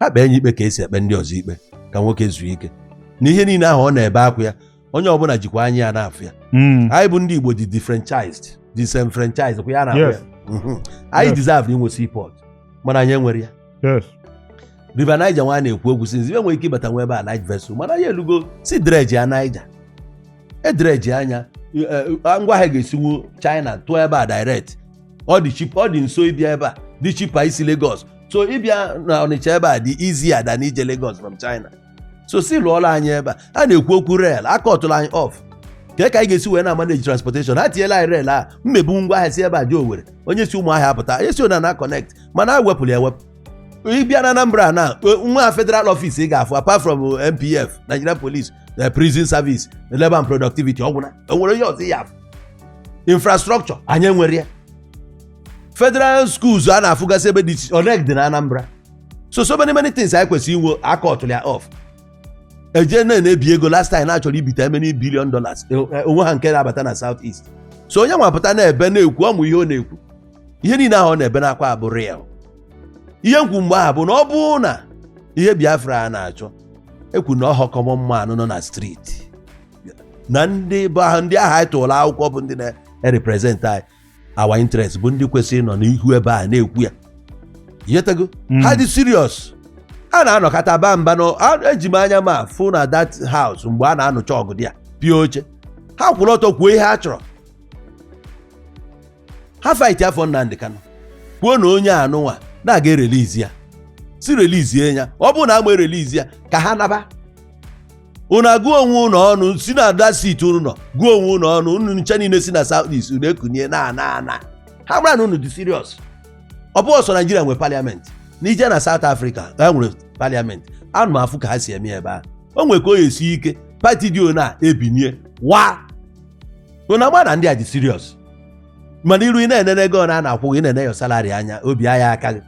Ha kpee ya ikpe ka esi ekpe ndị ọzọ ikpe, ka nwoke zuo ike na ihe niile ahụ ọ na-ebe akwa ya. Onye ọbụla jikwa anya ya na-afụ ya. Anyị bụ ndị Igbo dị differentized, disenfranchised kwa ya na-akpọ ya. Anyị deserve inwe seaport, mana anyị enwere ya. River Niger nwa a na-ekwu okwu since ibe nwere ike ịbata nwa ebe a, light vessel, mana anyị elugo si dredge ya Niger, edredge anya ngwa ahịa ga-esinwu China tụọ ebe a direct. Ọ dị cheap, ọ dị nso ịbịa ebe a, dị cheaper isi Lagos. So ịbịa na Ọnịcha ebe a dị easier than ije Lagos from China. So si lụọla anyị ebe a. A na-ekwu okwu rail, aka ọtụrụ anyị off ka anyị ga-esi wee na manage transportation. Ha tinyela anyị rail a, mmebu ngwa ahịa si ebe a jee Owerri, onye si Ụmụahịa apụta, onye si ona na connect, mana a wepụrụ ya ewepụ. Ịbịa na Anambra na nwa federal office ị ga-afụ, apart from NPF, Nigerian Police, Prison Service, Labour and Productivity, ọgwụna o nwere onye ọzọ ya afụ. Infrastructure anyị enwere ya. Federal schools a na-afụgasị ebe dị iche, onek dị na Anambra. So many many things anyị kwesịrị inwe, aka ọtụrụ ya off. Eje na-ebi ego. Last time na-achọrọ ibite many billion dollars onwe ha nke na-abata na South East. So onye nwapụta na-ebe na-ekwu ọmụ ihe ọ na-ekwu, ihe niile ahụ ọ na-ebe n'akwa bụ real. Ihe nkwu mgbe ahụ bụ na ọ bụrụ na ihe Biafra a na-achọ ekwu na ọhọ common man nọ na street na ndị bụ ahụ, ndị ahụ anyị tụrụ akwụkwọ bụ ndị na-represent anyị, our interest, bụ ndị kwesịrị ịnọ n'ihu ebe a na-ekwu ya. Yetego ha dị serious, a na-anọkọta ba mba nọ. Eji m anya ma fụ na that house mgbe a na-anụcha ọgụ dị ya pịa oche, ha kwụrụ ọtọ kwuo ihe ha chọrọ. Ha fight afọ Nnamdị Kanụ, kwuo na onye anụnwa na-aga erelease ya, si releasie ya. Ọ bụrụ na ama erelease ya, ka ha naba. Unu agụọ onwe unu ọnụ, si na ada seat unu nọ gụọ onwe unu ọnụ. Unu nche niile si na South East, unu ekunie na ana ana ha mara na unu dị serious. Ọ bụ ọsọ Naijiria nwe parliament. Na ije na South Africa, ha nwere parliament. Anụ m afụ ka ha si eme ebe ahụ. O nwere ka o esi ike party dị ona ebinie wa unu ama na ndị a dị serious. Mana iru ị na-enene ego na a na-akwụ gị, ị na-ene ya salary anya, obi agha aka gị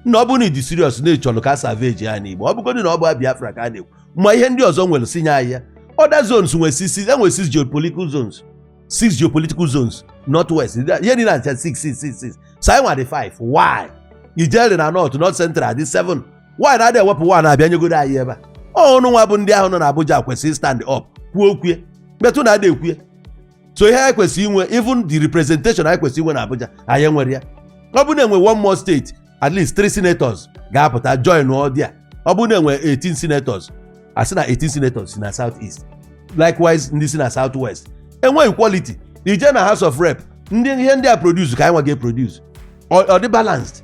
na ọ bụrụ na ị dị serious na ịchọrọ ka salvage ya n'Igbo. Ọ bụgodị na ọ bụ Biafra ka a na-ekwu, ma ihe ndị ọzọ nwere sinye anyị ya. Other zones nwere six, enwere six geopolitical zones, six geopolitical zones, North West, ihe niile na six six six six. So anyị nwa dị five. Why ijeri na North, North Central dị seven? Why na adị ewepụ one abịa nyegodo anyị ebe a? Ọnụ nwa bụ ndị ahụ nọ n'Abuja kwesịrị stand up kwuo okwue metụ na adị ekwue. So ihe anyị kwesịrị inwe, even the representation anyị kwesịrị inwe na Abuja, anyị enwere ya. Ọ bụrụ na enwe one more state, at least three senators ga-apụta join ọ dị a. Ọ bụrụ na enwe 18 senators, asị na 18 senators si na South East, likewise ndị si na South West, enwe equality. Ije na House of Rep, ndị ihe ndị a produce ka anyị nwa ga-produce, ọ dị balanced.